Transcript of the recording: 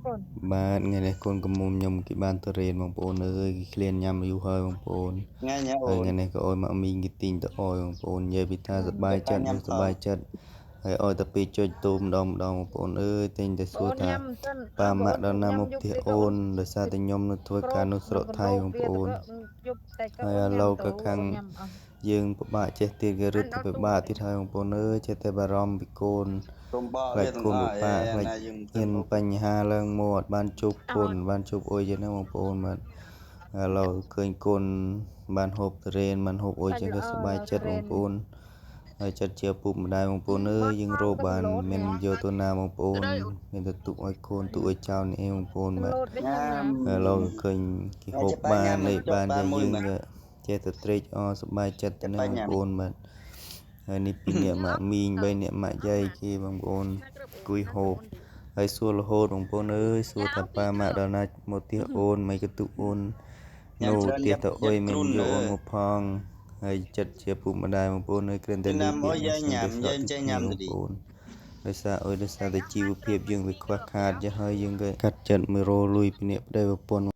កូន បាទថ្ងៃនេះកូនកំមុំខ្ញុំគេបានទៅរៀនបងប្អូនអើយគេឃ្លានញ៉ាំយូរហើយបងប្អូន ថ្ងៃញ៉ា ហើយ អូន ថ្ងៃនេះក៏អោយម៉ាក់មីងគេទិញទៅអោយបងប្អូននិយាយពីថាសប្បាយ តែ ចិត្ត ញ៉ាំ នោះស ផង ប្បាយចិត្តហើយអោយតែពីចុចទូម្ដងម្ដងបងប្អូនអើយទិញតែសួ បង រថា ញ៉ាំសិន ប៉ា បង ម៉ាក់ដល់ណា ញ៉ាំ មកផ្ទះ យប់ទៀត អូនដោយសារតែខ្ញុំនៅធ្វើ ក្ ការ រប នៅស្រុក ក្នុង ថៃបង វា ប្អូន ទៅយប់តែក៏ ហើយ អូន ឥឡូវ ញ៉ាំទៅ ក៏ខាង អូនញ៉ាំអស់ យើងពិបាកចេះទៀតគេរឹ អា តទៅ នដល់ទូ ពិបាកទៀតហើយបងប្អូនអើយចេះតែបារម្ភពីកូន កុំបក ខ្លា វាទាំង ចកូនពិ អស់ បាកខ្លាច ណាយើង មានបញ្ហាឡើងមកអត់បានជួបកូនបានជួបអុយចឹងណាបងប្អូនបាទឥឡូវឃើញកូនបានហូបទុរេនបានហូបអុយ សាច់ ចឹង ល្អ ក៏សប្បាយ ដល់ ចិត្ត ត្រេន បងប្អូនហើយចិត្តជាឪពុកម្ដាយបងប្អូនអើយយើងរកបានមានយកទៅណាបងប្អូនមានតែទុកឲ្យកូនទុកឲ្យចៅនេះឯងបងប្អូនបាទ លោតដូច ញ៉ា ហ្នឹងណា ំ ឥឡូវឃើញគេហូប ចាប់បា បាន ញ៉ាំ នេះ ចុះ បាន បានមួយ ចឹងយើង មក ក៏ចេះតែត្រេកអរសប្បាយចិត្តទៅ ចាប់ នឹងបង បាញ៉ាំ ប្អូនបាទហើយនេះពីរនាក់ម៉ាក់មីងបីនាក់ម៉ាក់យាយគេបងប្អូនគួយហូបហើយសួររហូតបងប្អូនអើយសួរថាប៉ាម៉ាក់ដល់ណាមកផ្ទះអូនមិនក៏ទុកអូន ញ៉ាំ នៅ ច្រើនយ៉ាប់ ផ្ទះទៅអុ យ៉ាប់ យមិន គ្រុន យក អើ អូនមកផងហើយចិត្តជាពុកម្ដាយបងប្អូនអើយគ្រាន់តែ ណា លឺពា ំអើ ក្យនេះ យយាយញ៉ា សឹងតែស្រ ំយា ក់ទឹក យចេះ ភ្នែក ញ៉ាំទៅ បងប្អូនដោយសារអុយដោយសារតែជីវភាពយើងវាខ្វះខាតចឹងហើយយើងក៏កាត់ចិត្តមករលុយពីអ្នកប្តីប្រពន្ធ